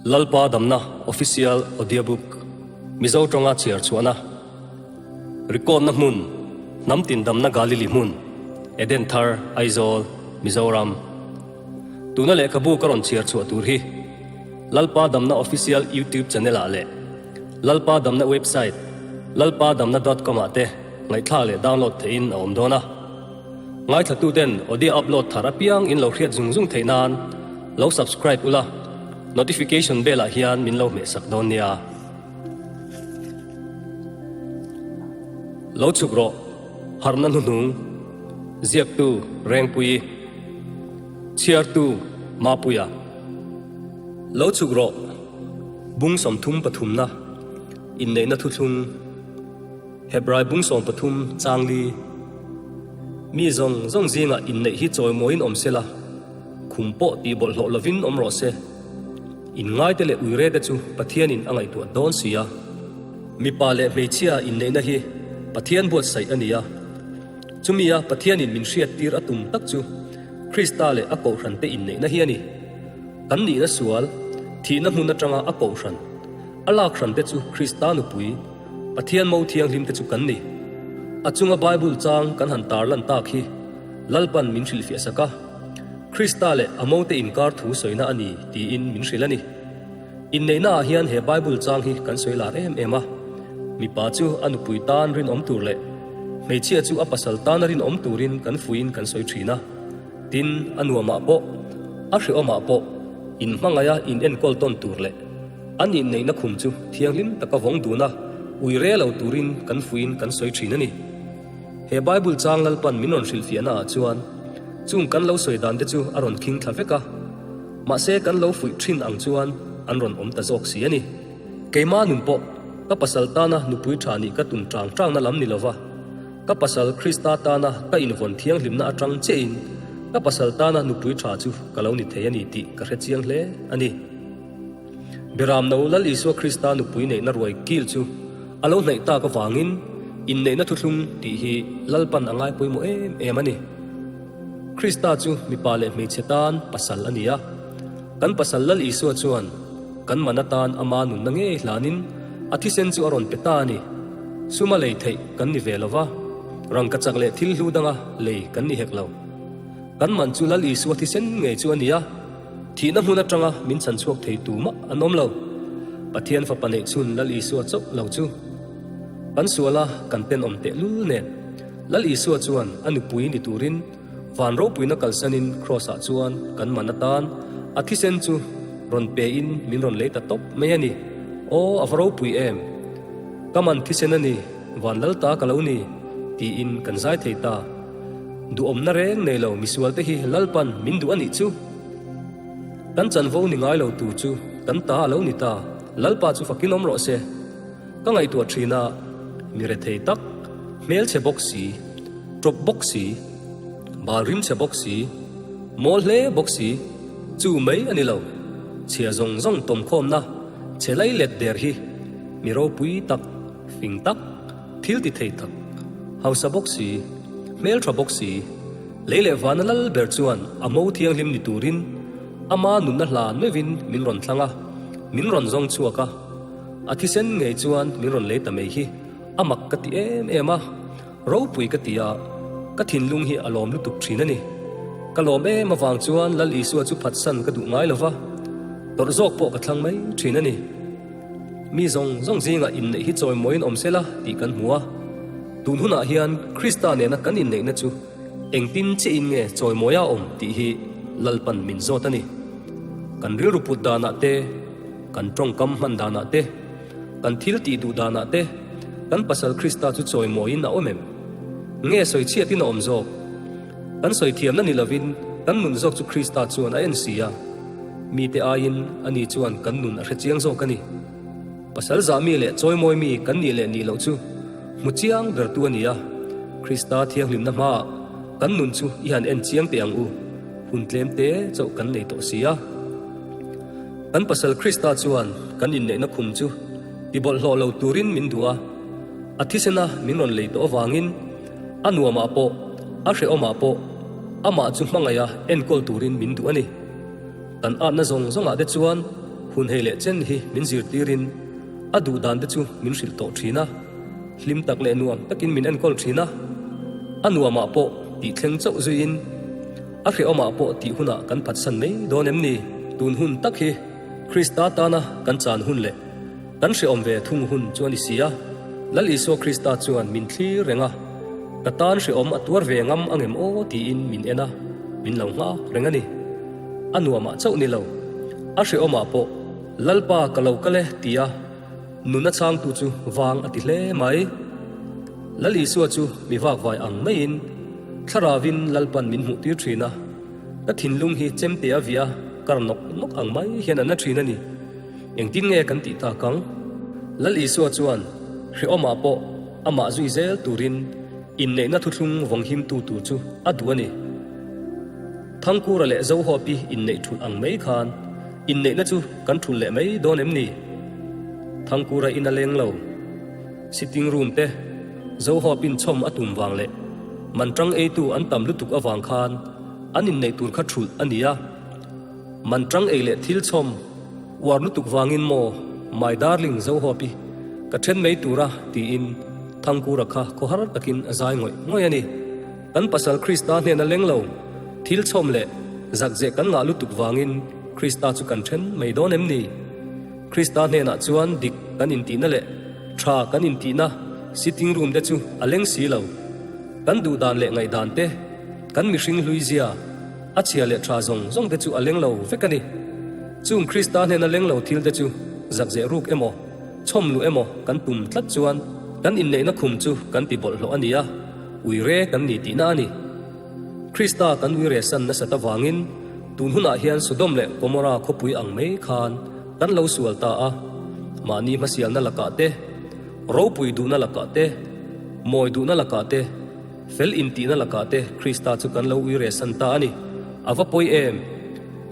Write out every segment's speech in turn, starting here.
Lalpa Damna Official Audiobook Mizo tawnga chhiar chhuahna Record-na hmun Hnam tin damna Galili hmun Eden Thar Aizawl Mizoram Tuna lehkhabu ka rawn chhiar chhuah tur hi Lalpa Damna Official YouTube Channel ah leh Lalpa Damna Website lalpadamna dot com ah te ngaihthlak leh download theihin a awm dawn a. Ngaithlatuten audio upload thar apiang in lo hriat zung zung theih nan lo subscribe ula, notification bell ah hian min lo hmehsak dawn nia. Lo chhuk rawh, harhna hnuhnung, ziaktu Rengpuii, chhiartu Mapuia. Lo chhuk rawh, bung 33 na, inneihna thuthlung. Hebrai bung 13 chang li. Mi zawng zawng zingah inneih hi chawimawiin awm se la, khum pawh tih bawlhhlawh lovin awm rawh se. Inngaite leh uirete chu Pathianin a ngaihtuah dawn si a. Mipa leh hmeichhia inneihna hi Pathian buatsaih a ni a. Chumia Pathianin min hriattir a tum tak chu Krista leh a kohhrante inneihna hi a ni. Kan nihna sual, thihna hmun atanga a kohhran, a lak hrante chu Krista nupui, Pathian mo thianghlim te chu kan ni. A chunga Bible chang kan han tarlan tak hi Lalpan min hrilhfiah sak a, Krista leh a mote inkar thu sawina a ni tiin min hrilh a ni. Inneihna ah hian he Bible chang hi kan sawi lar em em a, mipa chu a nupui tan rinawm tur leh hmeichhia chu a pasal tana rinawm turin kan fuiin kan sawi thin a. Tin, a nuamah pawh, a hrehawmah pawh inhmangaih a inenkawl tawn tur leh An inneihna khum chu thianghlim taka vawng dun a, ui re lo turin kan fuiin kan sawi thin a ni. He Bible chang Lalpan min rawn hrilhfiahna ah chuan chung kan lo sawi dan te chu a rawn khing thla vek a, mahse kan lo fuih thin ang chuan an rawn awm ta zawk si a ni. Keimah nun pawh ka pasal tana nupui tha nih ka tum tang tangna lam ni lova, ka pasal Krista tana ka invawn thianghlimna atang chiahin ka pasal tana nupui tha chu ka lo ni thei a ni tih ka hre chiang hle a ni. Beramno Lal Isua Krista nupui neihna ruai kil chu a lo hnaih tak avangin inneihna thuthlung tih hi Lalpan a ngai pawimawh em em a ni. Krista chu mipa leh hmeichhe tan pasal a ni a, kan pasal Lal Isua chuan kan man atan ama nunna ngei hlanin a thisen chu a rawn pe ta a ni. Suma lei theih kan ni ve lo va, rangkachak leh thil hlu danga lei kan ni hek lo. Kan man chu Lal Isua thisen ngei chu a ni a. Thihna hmun atanga min chhan chhuak thei tu mah an awm lo. Pathian fapa neih chhun Lal Isua chauh lo chu. Kan suala kan tenawm teh lul nen. Lal Isua chuan a nupui ni turin van ropuina kalsanin Kraws-ah chuan kan man atan a thisen chu rawn pein min rawn lei ta tawp mai a ni. Aw a va ropui em! Ka man thisen a ni, van lal ta ka lo ni, tiin kan zai thei ta. Duhawmna reng nei lo misualte hi Lalpan min duh a nih chu. Kan chanvo ni ngai lo tur chu kan ta a lo ni ta, Lalpa chu fakin awm rawh se. Ka ngaihtuah thin a, mi rethei tak, hmelchhe bawk si, tawp bawk si, bal rimchhe bawk si, mawl hle bawk si, chu mai a ni lo, chhia zawng zawng tawmkhawmna chhe lai let der hi mi ropui tak, fing tak, Thil ti thei tak, hausa bawk si, hmel tha bawk si, lei leh vana lal ber chuan a mo thianghlim ni turin ama nunna hlan meuhin min rawn thlang a, min rawn zawng chhuak a. A thisen ngei chuan min rawn lei ta mai hi a mak ka ti em em a, ropui ka ti a, ka thinlung hi a lawm lutuk thin a ni. Ka lawm em avang chuan Lal Isua chu phatsan ka duh ngai lo va, tawrh zawk pawh ka thlang mai thin a ni. Mi zawng zawng zingah inneih hi chawimawiin awm sela tih kan hmu a. Tun hunah hian Krista nena kan inneihna chu engtin chiahin nge chawimawia awm tih hi Lalpan min zawt a ni. Kan rilru put danah te, kan tawngkam hman danah te, kan thil tih duh danah te kan pasal Krista chu chawimawiin a awm em? Nge sawichhiatin a awm zawk? Kan sawi thiamna ni lovin kan nun zawk chu Krista chuan a en si a. Mite aiin ani chuan kan nun a hre chiang zawk a ni. Pasal zah mi leh chawimawi mi kan nih leh nih loh chu hmu chiang bertu a ni a. Krista thianghlimna hmaah kan nun chu i han en chiang teh ang u, hun tlem te chauh kan nei tawh si a. Kan pasal Krista chuan kan inneihna khum chu ti bawlhhlawh lo turin min duh a, a thisena min rawn lei tawh avangin, A nuamah pawh, a hrehawmah pawh amah chu hmangaiha enkawl turin min duh a ni. Kan atna zawng zawngah te chuan Hun hei leh chen hi min zirtirin a duh dan te chu min hrilh tawh thin a, hlim tak leh nuam takin min enkawl thin a. A nuamah pawh tih thleng chauh zuiin a hrehawmah pawh tih hunah kan phatsan mai dawn em ni? Tun hun tak hi Krista tana kan chan hun leh kan hrehawm ve thung hun chu a ni si a. Lal Isua Krista chuan min thlir reng a, ka tan hrehawm a tuar ve ngam angem aw tiin min en a, min lo nghak reng a ni. A nuamah chauh ni lo, a hrehawmah pawh Lalpa ka lo kal e tia nuna changtu chu vang a ti hle mai. Lal Isua chu mi vakvai ang maiin Thlaravin Lalpan min hmuhtir thin a, ka thinlung hi chemte a viah a kar nawk nawk ang mai hian a na thin a ni. Engtin nge kan tih tak ang? Lal Isua chuan hrehawmah pawh amah zui zel turin inneihna thuthlung vawnghimtu tur chu a duh a ni. Thangkura leh Zohawpi inneih thulh ang mai khan inneihna chu kan thulh leh mai dawn em ni? Thangkura in a leng lo. Sitting room te Zohawpin chhawm a tum vang leh manṭang eitu an tam lutuk avang khan an inneih tur kha thulh a ni a. Manṭang ei leh thil chhawm uar lutuk vangin maw my darling Zohawpi ka ṭhen mai tura tiin Thangkura kha khawhar takin a zai ngawih ngawih a ni. Kan pasal Krista hnena leng lo, thil chhawm leh zakzeh kan ngah lutuk vangin Krista chu kan then mai dawn em ni? Krista hnenah chuan dik kan intihna leh tha kan intihna sitting room te chu a leng si lo. Kan duhdan leh ngaihdan te, kan mihring hlui zia, a chhia leh tha zawng zawng te chu a leng lo vek a ni. Chung Krista hnena leng lo thil te chu zakzeh ruk emaw, chhawm luh emaw kan tum tlat chuan kan inneihna khum chu kan ti bawlhhlawh a ni a. Uire kan ni tihna a ni. Krista kan uire san nasat avangin tun hunah hian Sodom leh Gomorra khawpui ang mai khan kan lo sual ta a. Mahni hmasialna lakah te, ropui duhna lakah te, mawi duhna lakah te, fel intihna lakah te Krista chu kan lo uire san ta a ni. A va pawi em?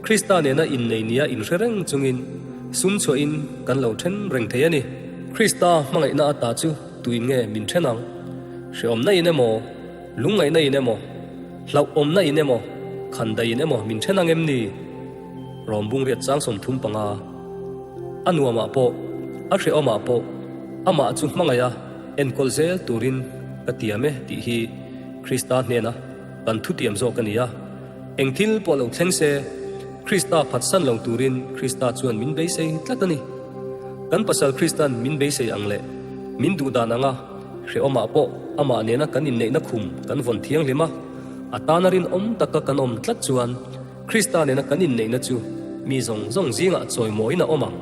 Krista nena innei nia inhre reng chungin sum chhuahin kan lo then reng thei a ni. Krista hmangaihna ata chu Tuin nge min then ang? Hreawmna in emaw, lungngaihna in emaw, hlauhawmna in emaw, khandai in emaw min then ang em ni? Rawm bungriat chang 35. A nuamah pawh, a hrehawmah pawh, amah chu hmangaih a enkawl zel turin ka tiam e tih hi Krista hnena kan thutiam zawk a ni a. Eng thil pawh lo thleng se, Krista phatsan lo turin Krista chuan min beisei tlat a ni. Kan pasal Krista'n min beisei ang leh min duh dan anga hrehawmah pawh amah nena kan inneihna khum kan vawn thianghlim a, a tana rinawm taka kan awm tlat chuan Krista nena kan inneihna chu mi zawng zawng zingah chawimawiin a awm ang.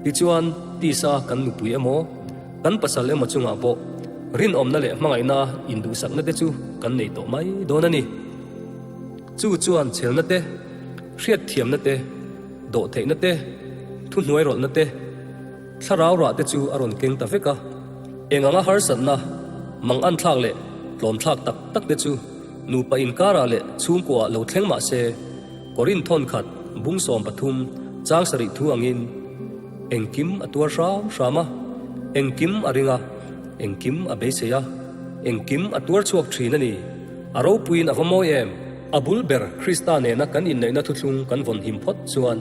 Tichuan, tisa kan nupui emaw, kan pasal emaw chungah pawh rinawmna leh hmangaihna induhsakna te chu kan nei tawh mai dawn a ni. Chu chuan chhelna te, hriatthiamna te, dawhtheihna te, thuhnuairawlhna te, thlarau rah te chu a rawn keng ta vek a. Eng anga harsatna, manganthlak leh tlawmthlak tak tak te chu nupa inkarah leh chhungkuaah lo thleng mah se, Korinth thawnkhat bung 13 chang sarih thu angin engkim a tuar hram hram a, engkim a ring a, engkim a beisei a, engkim a tuar chhuak thin a ni. A ropuiin a va mawi em? A bul ber Krista nena kan inneihna thuthlung kan vawn him phawt chuan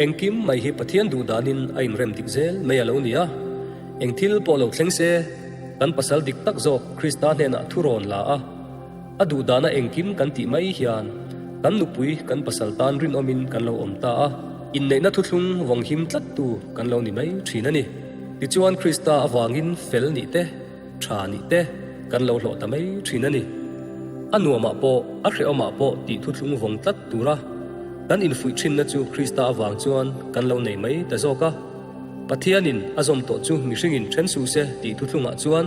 engkim mai hi Pathian duh danin a inrem dik zel mai a lo ni a. Eng thil pawh lo thleng se, kan pasal dik tak zawk Krista hnenah thu rawn la a, a duh dana engkim kan tih mai hian kan nupui kan pasal tan rinawmin kan lo awm ta a, inneihna thuthlung vawng him tlattu kan lo ni mai thin a ni. Tichuan Krista avangin fel nih te, Tha nih te kan lo hlawh ta mai thin a ni. A nuamah pawh, a hrehawmah pawh tih thuthlung vawng tlat tura kan infuih thinna chu Krista avang chuan kan lo nei mai ta zawk a. Pathianin a zawm tawh chu mihringin then suh se tih thuthlungah chuan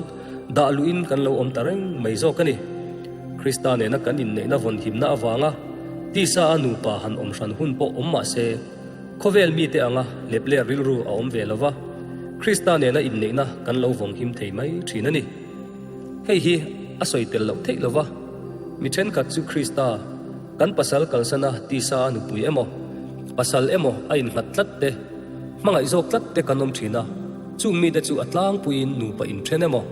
dah luhin kan lo awm ta reng mai zawk a ni. Krista nena kan inneihna vawn himna avanga tisa a nupa han awm hran hun pawh awm mah se, Khawvel mite anga lepler rilru a awm ve lova, Krista nena inneihna kan lo vawng him thei mai thin a ni. Hei hi a sawi tel loh theih lova, mi thenkhat chu Krista, kan pasal kalsana tisa a nupui emaw, pasal emaw a innghat tlat te, hmangaih zawk tlat te kan awm thin a, chung mite chu a tlangpuiin nupa inthen emaw,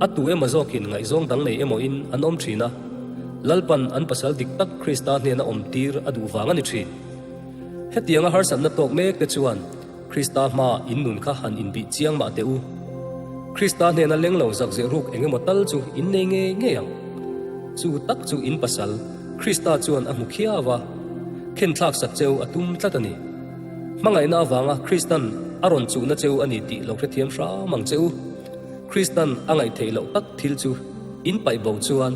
a tu emaw zawkin ngaihzawng dang nei emawin an awm thin a, Lalpan an pasal dik tak Krista hnena awm tir a duh vang a ni thin. Hetianga harsatna tawk mek te chuan. Krista hmaa in nun kha han inbih chiang mah teh u. Krista hnena leng lo zak zeh ruk eng emaw tal chu in nei ngei ngei ang. Chu tak chu in pasal, Krista chuan a hmu khiau a, khen thlak sak cheu a tum tlat a ni. Hmangaihna avanga Kristan a rawn chuhna cheu a ni tih lo hrethiam hram ang che u. Kristan a ngaihtheih loh tak thil chu in paih bo chuan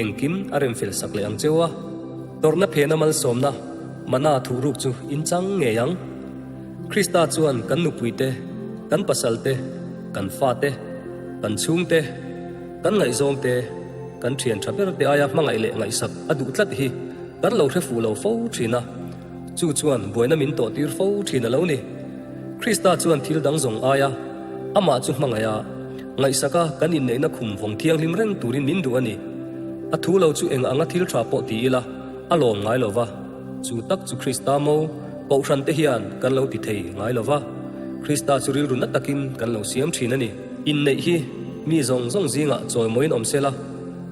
engkim a remfel sak leh ang cheu a. Tawrhna phena malsawmna mana thuhruk chu in chang ngei ang. Krista chuan kan nupuite, kan pasalte, kan fate, kan chhungte, kan ngaihzawngte, kan thian tha ber te aia hmangaih leh ngaihsak a duh tlat hi kan lo hre fuh lo fo thin a. Chu chuan buaina min tawh tir fo thin a lo ni. Krista chuan thil dang zawng aia amah chu hmangaih a, ngaihsaka kan inneihna khum vawng thianghlim reng turin min duh a ni. A thu lo chu eng anga thil tha pawh ti ila a lawm ngai lo va. Chu tak chu Krista mo Kohhran te hian kan lo ti thei ngai lo va, Krista chu rilru na takin kan lo siam thin a ni. Inneih hi mi zawng zawng zingah chawimawiin awm se la,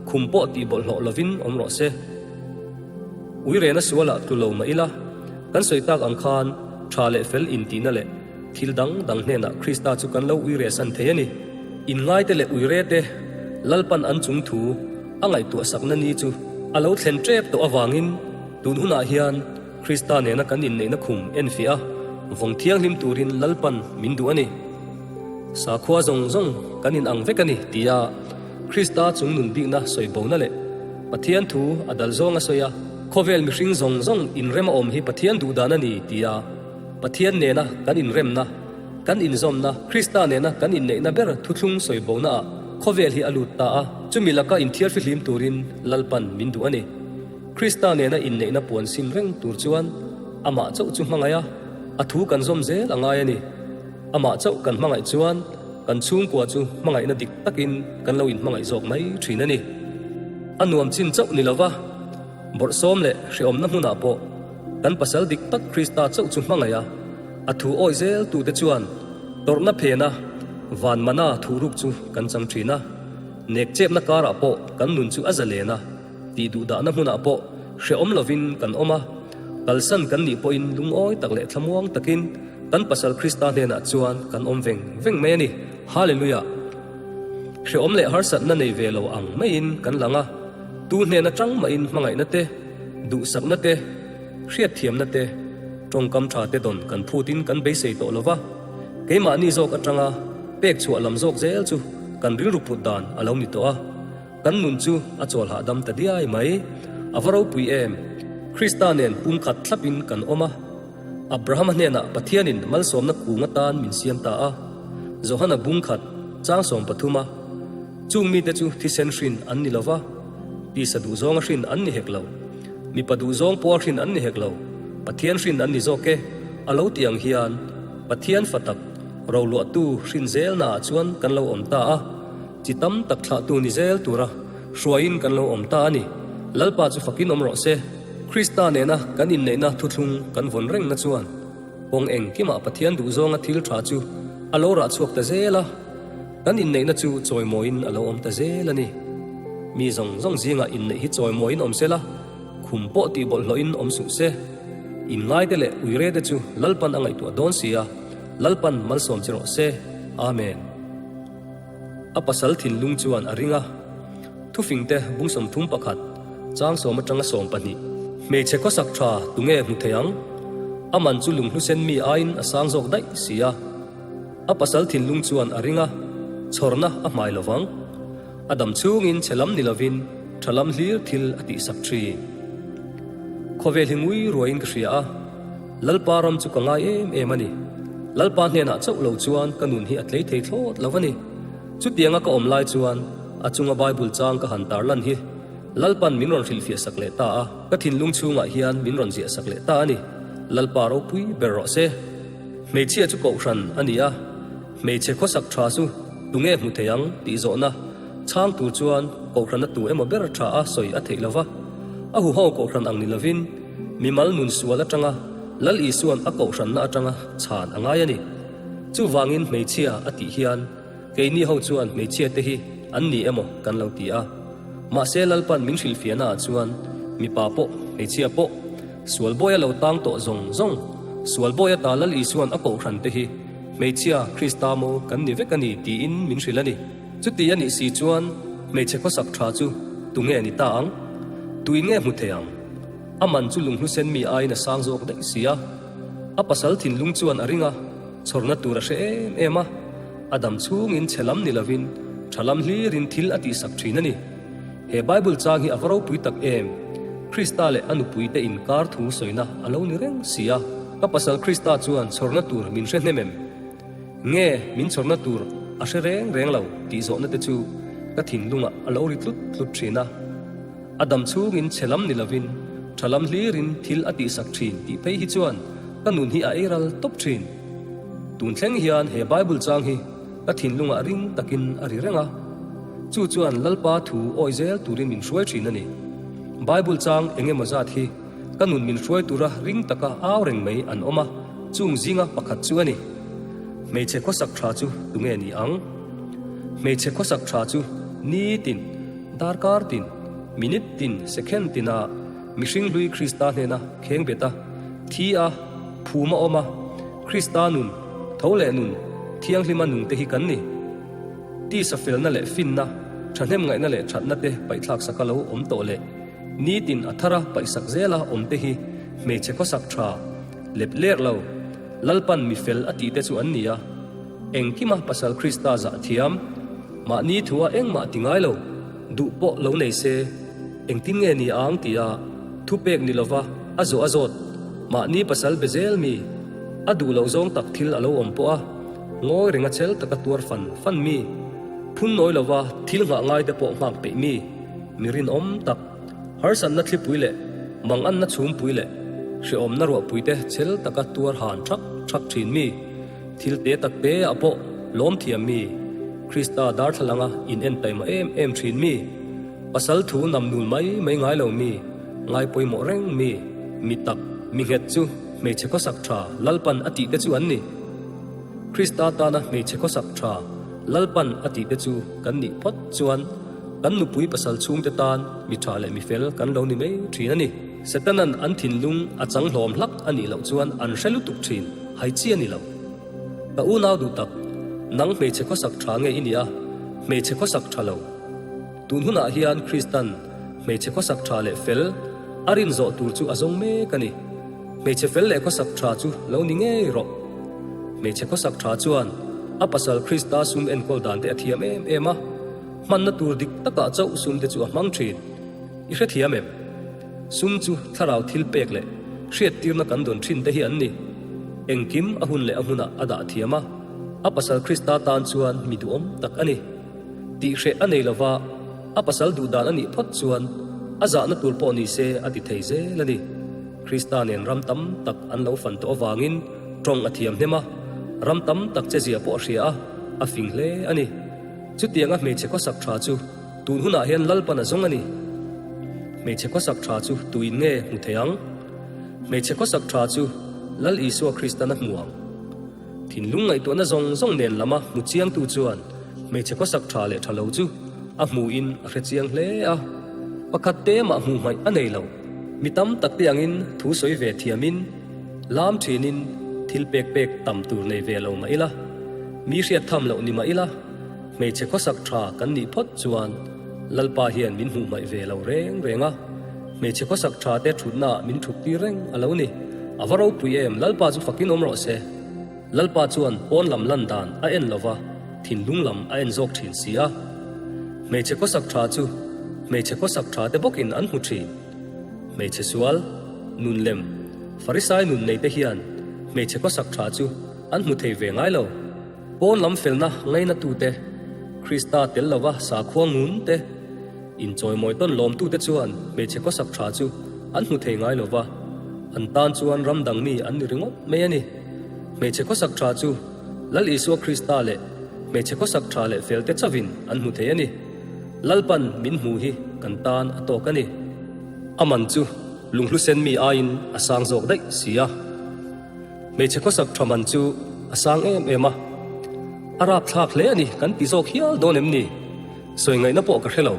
khum pawh tih bawlhhlawh lovin awm rawh se. Ui rena sualah tlu lo mah ila, kan sawi tak ang khan tha leh fel intihna leh thil dang dang hnenah Krista chu kan lo ui rehsan thei a ni. Inngaite leh ui rete Lalpan an chung thu a ngaihtuah sakna ni chu a lo thlen tep tawh avangin tun hunah hian Krista nena kan inneihna khum enfiah a, vawng thianghlim turin Lalpan min duh a ni. Sakhua zawng zawng kan inang vek a ni tia Krista chung nun bikna sawi bona leh Pathian thu a dal zawng a sawi a, khawvel mihring zawng zawng inrem a awm hi Pathian duh dan a ni tia Pathian nena kan inremna, kan inzawmna, Krista nena kan inneihna ber thuthlung sawi bonaah khawvel hi a lut ta a, chumi laka inthiarfihlim turin Lalpan min duh a ni. Krista nena inneihna puan sin reng tur chuan amah chauh chu hmangaih a, a thu kan zawm zel a ngai a ni. Amah chauh kan hmangaih chuan kan chhungkua chu hmangaihna dik takin kan lo inhmangaih zawk mai thin a ni. A nuam chin chauh ni lova, bawrhsawm leh hrehawmna hmunah pawh kan pasal dik tak Krista chauh chu hmangaih a, a thu awi zel tute chuan tawrhna phena van mana thuhruk chu kan chang thin a. Nek chepna karah pawh kan nun chu a zalen a. Tih duhdahna hmunah pawh hrehawm lovin kan awm a, kalsan kan nih pawhin lungawi tak leh thlamuang takin kan pasal Krista hnenah chuan kan awm veng veng mai a ni. Hallelujah! Hrehawm leh harsatna nei ve lo ang maiin kan lang a, tu hnen atang mahin hmangaihna te, duhsakna te, hriatthiamna te, tawngkam tha te dawn kan phutin kan beisei tawh lo va, keimahni zawk atanga pek chhuah lam zawk zel chu kan rilru put dan a lo ni tawh a. Kan nun chu a chawl hahdam ta diai mai. A va ropui em! Krista nen pumkhat thlapin kan awm a. Abrahama hnenah Pathianin malsawmna kung atan min siam ta a. Johana bungkhat chang 13 a, Chung mite chu thisen hrin an ni lo va, tisa duhzawnga hrin an ni hek lo, mipa duhzawng pawha hrin an ni hek lo, Pathian hrin an ni zawk e, a lo ti ang hian Pathian fa tak roluahtu hrin zelnaah chuan kan lo awm ta a. Chi tam tak thlahtu ni zel tura hruaiin kan lo awm ta a ni. Lalpa chu fakin awm rawh se. Krista nena kan inneihna thuthlung kan vawn rengna chuan kawng engkimah Pathian duhzawnga thil tha chu a lo rah chhuak ta zel a, kan inneihna chu chawimawiin a lo awm ta zel a ni. Mi zawng zawng zingah inneih hi chawimawiin awm se la, khum pawh tih bawlhhlawhin awm suh se. Inngaite leh uirete chu Lalpan a ngaihtuah dawn si a, Lalpan malsawm che rawh se. Amen. A pasal thinlung chuan a ring a, thufingte bung 31, chang sawm atanga 12. Hmeichhe khawsak tha tunge hmu thei ang? A man chu lunghlusen mi aiin a sang zawk daih si a. A pasal thinlung chuan a ring a, chhawrna a hmai lo vang. A dam chhungin chhe lam ni lovin tha lam hlir thil a tihsak thin. Khawvel hi ngui ruaiin ka hria a. Lalpa ram chu ka ngai em em a ni. Lalpa hnenah chauh lo chuan ka nun hi a tlei thei thlawt lo a ni. Chutianga ka awm lai chuan a chunga Bible chang ka han tarlan hi Lalpan min rawn hrilhfiah sak leh ta a, ka thinlung chhungah hian min rawn ziah sak leh ta a ni. Lalpa ropui ber rawh se. Hmeichhia chu kohhran a ni a, hmeichhe khawsak tha chu tunge hmu thei ang tih zawhna chhang tur chuan kohhrana tu emaw ber tha a sawi a theih lo va. A huho kohhran ang ni lovin, Mimal nun sual atanga Lal Isua'n a kohhranna atanga chhan a ngai a ni. Chuvangin hmeichhia a tih hian keini ho chuan hmeichhia te hi an ni emaw kan lo ti a. Mahse Lalpan min hrilhfiahnaah chuan mipa pawh hmeichhia pawh sual bawi a lo tang tawh zawng zawng. Sual bawi ata Lal Isuan a kohhran te hi hmeichhia Krista mo kan ni vek a ni tiin min hrilh a ni. Chuti a nih si chuan hmeichhe khawsak tha chu tunge ni ta ang? Tuin nge hmu thei ang? A man chu lunghlu sen mi aiin a sang zawk daih si a. A pasal thinlung chuan a ring a, chhawrna tur a hre em em a. A dam chhungin chhe lam ni lovin tha lam hlirin thil a tihsak thin a ni. He Bible chang hi a va ropui tak em! Krista leh a nupuite inkar thu sawina a lo ni reng si a. Ka pasal Krista chuan chhawrna tur min hre hnem em? Nge min chhawrna tur a hre reng reng lo tih zawhna te chu ka thinlungah a lo ri tlut tlut thin a. A dam chhungin chhe lam ni lovin tha lam hlirin thil a tihsak thin tih phei hi chuan ka nun hi a ei ral tawp thin. Tun thleng hian he Bible chang hi ka thinlungah ring takin a ri reng a. Chu chuan Lalpa thu awi zel turin min hruai thin a ni. Bible chang eng emaw zat hi ka nun min hruai tura ring taka au reng mai an awm a, chung zinga pakhat chu a ni. Hmeichhe khawsak tha chu tunge ni ang? Hmeichhe khawsak tha chu nitin, darkar tin, minute tin, second tina mihring hlui Krista hnena kheng bet a, thi a, phum a awm a, Krista nun, tho leh nun, thianghlima nung te hi kan ni. Tisa felna leh finna, thahnem ngaihna leh thatna te paihthlak saka lo awm tawh leh nitin a thara paihsak zela awm te hi hmeichhe khawsak tha lep ler lo, Lalpan mi fel a tih te chu an ni a. Engkima pasal Krista zah thiam, mahni thua engmah ti ngai lo, duh pawh lo nei se, engtin nge ni ang tia thupek ni lova a zawh a zawt, mahni pasal be zel mi, a duh loh zawng tak thil a lo awm pawh a, Ngawi renga chel taka tuar fan fan mi, phun nawi lova thil nghah ngai te pawh nghak peih mi, mi rinawm tak, harsatna thlipui leh manganna chhumpui leh hrehawmna ruahpui te chel taka tuar han thak thak thin mi, thil te tak te ah pawh lawm thiam mi, Krista darthlalanga in en taima em em thin mi, pasal thu nam nul mai mai ngai lo mi, ngai pawimawh reng mi, mi tak, mi nghet chu hmeichhe khawsak tha Lalpan a tih te chu an ni. Krista tana hmeichhe khawsak tha Lalpan a tih te chu kan nih phawt chuan kan nupui pasal chhungte tan mi tha leh mi fel kan lo ni mai thin a ni. Setanan an thinlung a chang hlawm hlak a nih loh chuan an hre lutuk thin, hai chi a ni lo. Ka unau duh tak, nang hmeichhe khawsak tha nge i nih a, hmeichhe khawsak tha lo. Tun hunah hian Kristan hmeichhe khawsak tha leh fel a rin zawh tur chu a zawng mek a ni. Hmeichhe fel leh khawsak tha chu lo ni ngei rawh. Hmeichhe khawsak tha chuan a pasal Krista sum enkawl dan te a thiam em em a, hmanna tur dik takah chauh sum te chu a hmang thin. I hrethiam em? Sum chu thlarau thil pek leh hriattirna kan dawn thin te hi an ni. Engkim a hun leh a hmunah a dah thiam a, a pasal Krista tan chuan mi duhawm tak a ni. Tihhreh a nei lova, a pasal duh dan a nih phawt chuan a zahna tur pawh ni se a ti thei zel a ni. Krista nen ram tam tak an lo fan tawh avangin tawng a thiam hnem a, ram tam tak che zia pawh a hria a, a fing hle a ni. Chutianga hmeichhe khawsak tha chu tun hunah hian Lalpan a zawng a ni. Hmeichhe khawsak tha chu tuin nge hmu thei ang? Hmeichhe khawsak tha chu Lal Isua Kristan a hmu ang. Thinlung ngaihtuahna zawng zawng nen lama hmu chiangtu chuan hmeichhe khawsak tha leh tha lo chu a hmuhin a hre chiang hle a. Pakhat te mah hmuh hmaih a nei lo. Mi tam tak te angin thu sawi ve thiamin, lam thinin thil pek pek tam tur nei ve lo mah ila, mi hriat tham loh ni mah ila, hmeichhe khawsak tha kan nih phawt chuan Lalpa hian min hmuh hmaih ve lo reng reng a. Hmeichhe khawsak tha te thutnaah min thut tir reng a lo ni. A va ropui em, Lalpa chu fakin awm rawh se. Lalpa chuan pawn lam lan dan a en lo va, thinlung lam a en zawk thin si a. Hmeichhe khawsak tha chu hmeichhe khawsak tha te bawkin an hmu thin. Hmeichhe sual, nun lem, Farisai nun nei te hian hmeichhe khawsak tha chu an hmu thei ve ngai lo. Pawn lam felna ngainatute, Krista tel lova sakhua ngun te, inchawimawi tawn lawmtute chuan hmeichhe khawsak tha chu an hmu thei ngai lova, an tan chuan ram dang mi an ni ringawt mai a ni. Hmeichhe khawsak tha chu Lal Isua Krista leh hmeichhe khawsak tha leh felte chauhin an hmu thei a ni. Lalpan min hmu hi kan tan a tawk a ni. A man chu lunghlusen mi aiin a sang zawk daih si a. Hmeichhe khawsak tha man chu a sang em em a, a rapthlak hle a ni kan ti zawk hial dawn em ni? Sawi ngaihna pawh ka hre lo.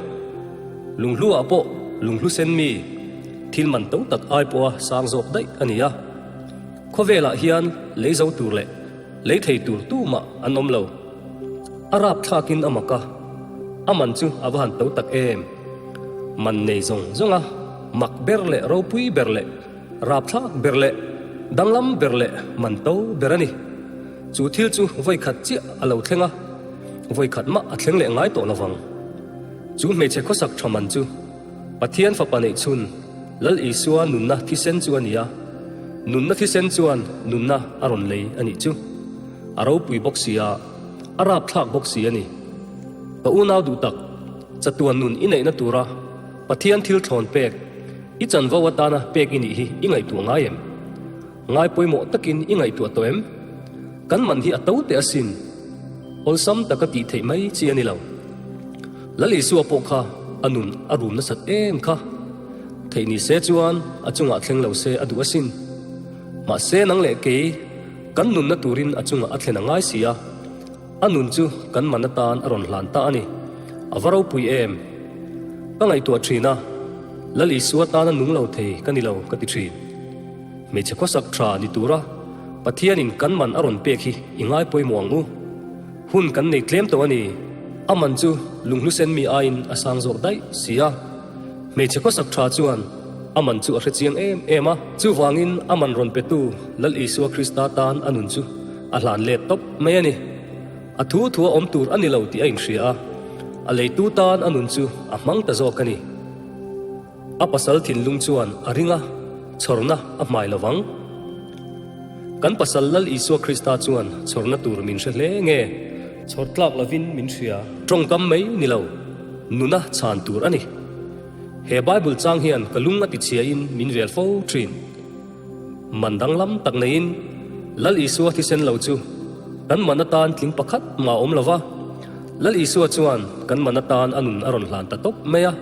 Lunghlu ah pawh lunghlu sen mi thil man to tak ai pawha sang zawk daih a ni a. Khawvelah hian lei zo tur leh lei thei tur tumah an awm lo. A rapthlakin a mak a, a man chu a va han to tak em! Man nei zawng zawng a, mak ber leh ropui ber leh rapthlak ber leh danglam ber leh man to ber a ni. Chu thil chu vawikhat chiah a lo thleng a, vawikhat mah a thleng leh ngai tawh lovang. Chu hmeichhe khawsak tha man chu Pathian Fapa neih chhun Lal Isua nunna thisen chu a ni a, nunna thisen chuan nunna a rawn lei a nih chu. A ropui bawk si a, a rapthlak bawk si a ni. Ka unau duh tak, chatuan nun i neihna tura Pathian thil thlawn pek, i chanvo atana pek i nih hi i ngaihtuah ngai em? Ngai pawimawh takin i ngaihtuah tawh em? Kan man hi a to teh asin. Awlsam taka tih theih mai chi a ni lo. Lal Isua pawh kha a nun a rum nasat em kha. Theih ni se chuan a chungah thleng lo se a duh asin. Mahse nang leh kei kan nunna turin a chungah a thlen a ngai si a. A nun chu kan man atan a rawn hlan ta a ni. A va ropui em? Ka ngaihtuah thin a, Lal Isua tana nung lo thei ka ni lo ka ti thin. Hmeichhe khawsak tha ni tura Pathianin kan man a rawn pek hi i ngai pawimawh ang u. Hun kan nei tlem tawh a ni. A man chu lunghlusen mi aiin a sang zawk daih si a. Hmeichhe khawsak tha chuan a man chu a hre chiang em em a. Chuvangin a man rawn petu Lal Isua Krista tan a nun chu a hlan let tawp mai a ni. A thu thua awm tur a ni lo tih a inhria a, a leitu tan a nun chu a hmang ta zawk a ni. A pasal thinlung chuan a ring a, chhawrna a hmai lo vang. Kan pasal Lal Isua Krista chuan chhawrna tur min hre hle nge? Chhawr tlak lovin min hria. Tawngkam mai ni lo, nuna chhan tur a ni. He Bible chang hian ka lung a tichhiain min vel fo thin. Man danglam tak neiin Lal Isua thisen lo chu kan man atan tling pakhat mah a awm lo va. Lal Isua chuan kan man atan a nun a rawn hlan ta tawp mai a.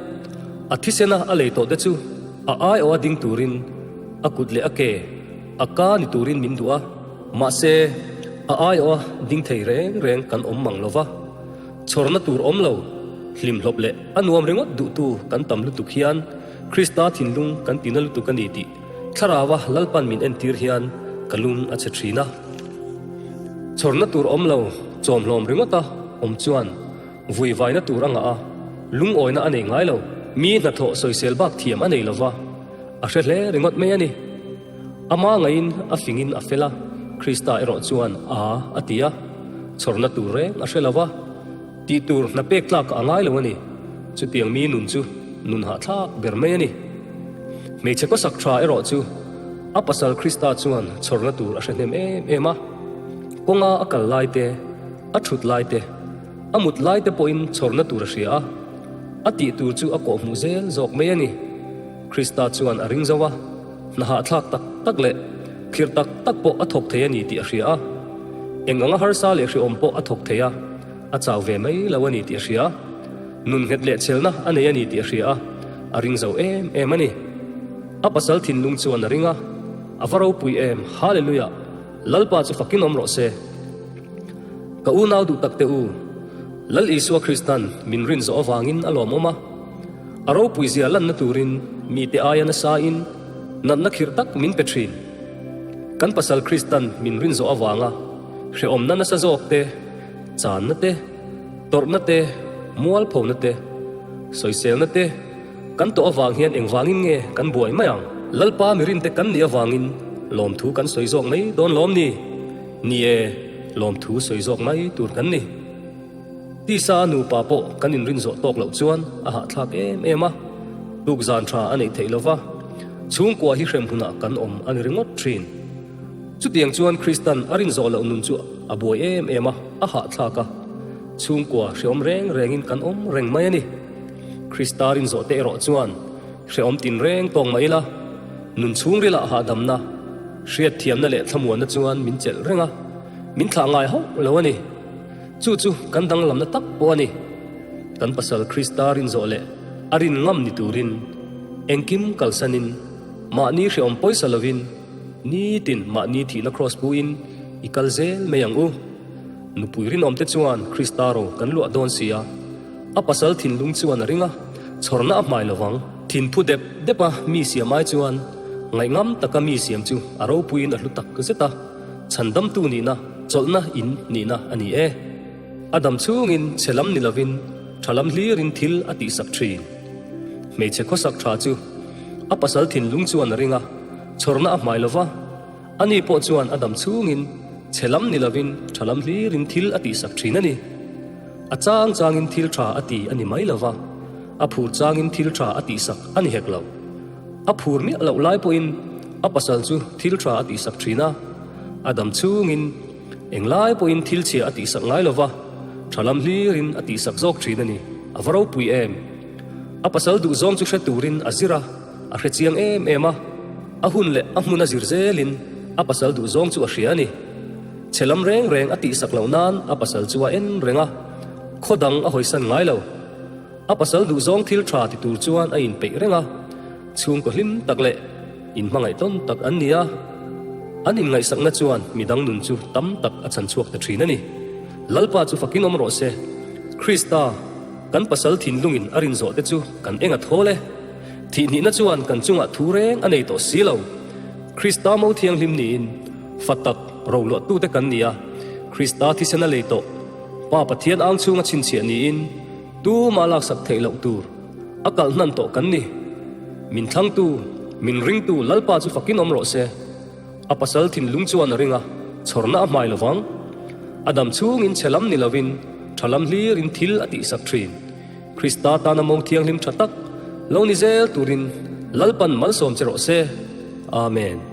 A thisena a lei tawh te chu a aiawha ding turin a kut leh a ke a ka ni turin min duh a. Mahse, a aiawha ding thei reng reng kan awm mang lo va. Chhawrna tur awm lo, hlimhlawp leh a nuam ringawt duhtu kan tam lutuk hian Krista thinlung kan tina lutuk a ni tih Thlarauva Lalpan min entir hian ka lung a chhe thin a. Chhawrna tur awm lo, chawmhlawm ringawta awm chuan vuivaina tur a ngah a, lungawina a nei ngai lo. Mi hnathawh sawisel bak thiam a nei lova, a hre hle ringawt mai a ni. Ama ngaiin a fingin a fel a, Krista erawh chuan a a ti a, chhawrna tur reng a hre lova, tih tur hna pek tlak a ngai lo a ni. Chutiang mi nun chu nun hahthlak ber mai a ni. Hmeichhe kawsak tha erawh chu a pasal Krista chuan chhawrna tur a hre hnem em em a. Kawnga a kal lai te, a thut lai te, a mut lai te pawhin chhawrna tur a hria a, a tih tur chu a kawhhmuh zel zawk mai a ni. Krista chuan a ring zo a, hna hahthlak tak tak leh khirh tak tak pawh a thawk thei a ni tih a hria a. Eng anga harsa leh hrehawm pawh a thawk thei a, a chau ve mai lo a ni tih a hria. Nun nghet leh chhelna a nei a ni tih a hria a, a ring zo em em a ni. A pasal thinlung chuan a ring a, a va ropui em, Hallelujah! Lalpa chu fakin awm rawh se. Ka unau duh takte u, Lal Isua Kristan min rin zawh avangin a lawmawm a. A ropui zia lanna turin mite aia nasain natna khirh tak min pe thin. Kan pasal Kristan min rin zawh avanga hrehawmna nasa zawk te, channa te, tawrhna te, mualphona te, sawiselna te kan tawh avang hian engvangin nge kan buai mai ang? Lalpa mirinte kan nih avangin lawmthu kan sawi zawk mai dawn lawm ni? Ni e, lawmthu sawi zawk mai tur kan ni. Tisa nupa pawh kan inrin zawh tawk loh chuan a hahthlak em em a, tukzan tha a neih theih lova, chhungkua hi hrem hunah kan awm a ni ringawt thin. Chutiang chuan Kristan a rin zawh loh nun chu a buai em em a, a hahthlak a, chhungkua hrehawm reng rengin kan awm reng mai a ni. Krista rin zawh te erawh chuan hrehawm tinreng tawng mah ila, nun chhungrilah hahdamna, hriatthiamna leh thlamuanna chuan min chelh reng a, min thlah ngai hauh lo a ni. Chu chu kan danglamna tak pawh a ni. Kan pasal Krista rin zawh leh a rin ngam ni turin engkim kalsanin mahni hrehawm pawisa lovin nitin mahni thihna kraws puin i kal zel mai ang u. Nupui rinawmte chuan Krista ro kan luah dawn si a, a pasal thinlung chuan a ring a, chhawrna a hmai lovang. Thinphu dep dep a mi siam ai chuan. Ngaihngam taka mi siam chu a ropuiin a hlu tak zet a, chhandamtu nihna, chawlhna in nihna a ni e. A dam chhungin chhe lam ni lovin tha lam hlirin thil a tihsak thin. Hmeichhe khawsak tha chu a pasal thinlung chuan a ring a, chhawrna a hmai lova, ani pawh chuan a dam chhungin chhe lam ni lovin tha lam hlirin thil a tihsak thin a ni. A chang changin thil tha a ti a ni mai lova, a phur changin thil tha a tihsak a ni hek lo. A phur miah loh lai pawhin a pasal chu thil tha a tihsak thin a, a dam chhungin englai pawhin thil chhia a tihsak ngai lova, tha lam hlirin a tihsak zawk thin a ni. A va ropui em! A pasal duhzawng chu hre turin a zir a, a hre chiang em em a, a hun leh a hmun a zir zelin a pasal duhzawng chu a hria a ni. Chhe lam reng reng a tihsak loh nan a pasal chu a en reng a, khaw dang a hawisan ngai lo. A pasal duhzawng thil tha ti tur chuan a inpeih reng a, chhungkaw hlim tak leh inhmangaih tawn tak an ni a, an inngaihsakna chuan midang nun chu tam tak a chhan chhuak ta thin a ni. Lalpa chu fakin awm rawh se. Krista, kan pasal thinlungin a rin zawh te chu kan eng a thawl e. Thihhnihna chuan kan chungah thu reng a nei tawh si lo. Krista mo thianghlim niin fa tak roluahtute kan ni a, Krista thisen a lei tawh Pa Pathian ang chhunga chhinchhiah niin, Tuma laksak theih loh tur a kalh hnan tawh kan ni. Min thlangtu, min ringtu Lalpa chu fakin awm rawh se. A pasal thinlung chuan a ring a, chhawrna a hmai lovang. A dam chhungin chhe lam ni lovin tha lam hlirin thil a tihsak thin. Krista tana mawng thianghlim tha tak lo ni zel turin Lalpan malsawm che rawh se. Amen.